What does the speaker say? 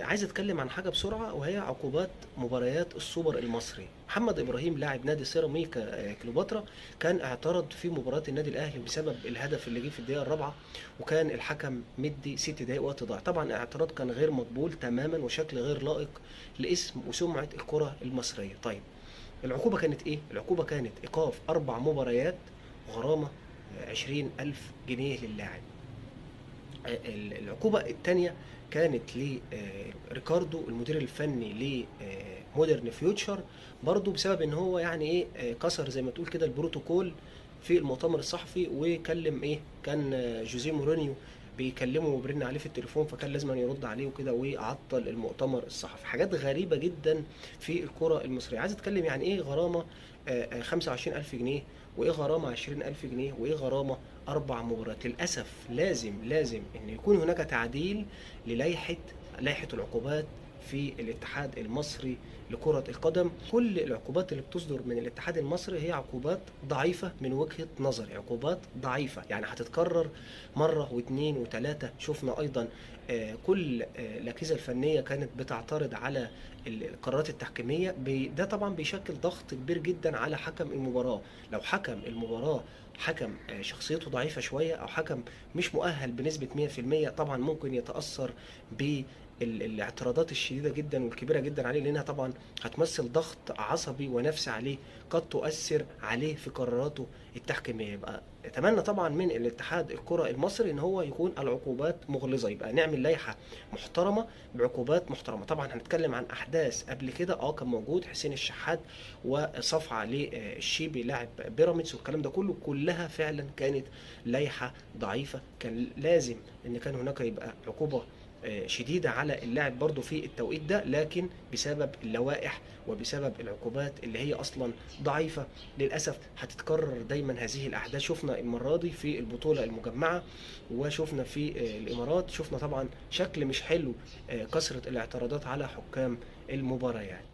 عايز اتكلم عن حاجة بسرعة، وهي عقوبات مباريات السوبر المصري. محمد ابراهيم لاعب نادي سيراميكا كليوباترا كان اعترض في مباراة النادي الاهلي بسبب الهدف اللي جه في الدقيقة الرابعة، وكان الحكم مدي 6 دقائق وقت ضاع. طبعا الاعتراض كان غير مقبول تماما وشكل غير لائق لاسم وسمعه الكره المصرية. طيب العقوبة كانت ايه؟ العقوبة كانت ايقاف 4 مباريات وغرامه 20,000 جنيه للاعب. العقوبة الثانية كانت لريكاردو المدير الفني لمودرن فيوتشر، برضو بسبب ان هو يعني ايه كسر زي ما تقول كده البروتوكول في المؤتمر الصحفي، وكلم ايه كان جوزيه مورينيو بيكلمه وبرن عليه في التليفون، فكان لازم أن يرد عليه وكده وعطل المؤتمر الصحفي. حاجات غريبة جدا في الكرة المصرية. عايز اتكلم يعني ايه غرامة 25,000 جنيه، وايه غرامة 20,000 جنيه، وايه غرامة 4 مباريات. للأسف لازم ان يكون هناك تعديل للائحة العقوبات في الاتحاد المصري لكرة القدم. كل العقوبات اللي بتصدر من الاتحاد المصري هي عقوبات ضعيفة من وجهة نظري، عقوبات ضعيفة يعني هتتكرر مرة واثنين وثلاثة. شفنا أيضا كل الأجهزة الفنية كانت بتعترض على القرارات التحكيمية. ده طبعا بيشكل ضغط كبير جدا على حكم المباراة. لو حكم المباراة حكم شخصيته ضعيفة شوية أو حكم مش مؤهل بنسبة 100%، طبعا ممكن يتأثر بالاعتراضات الشديدة جدا والكبيرة جدا عليه، لأنها طبعا هتمثل ضغط عصبي ونفسي عليه قد تؤثر عليه في قراراته التحكيمية. يبقى اتمنى طبعا من الاتحاد الكرة المصري ان هو يكون العقوبات مغلظة، يبقى نعمل لائحة محترمة بعقوبات محترمة. طبعا هنتكلم عن احداث قبل كده، كان موجود حسين الشحات وصفعة للشيبي لاعب بيراميدز والكلام ده كله، كلها فعلا كانت لائحة ضعيفة، كان لازم ان كان هناك يبقى عقوبة شديدة على اللاعب برضو في التوقيت ده، لكن بسبب اللوائح وبسبب العقوبات اللي هي أصلا ضعيفة للأسف هتتكرر دايما هذه الأحداث. شفنا المرة دي في البطولة المجمعة، وشفنا في الإمارات، شفنا طبعا شكل مش حلو، كثرة الاعتراضات على حكام المباريات.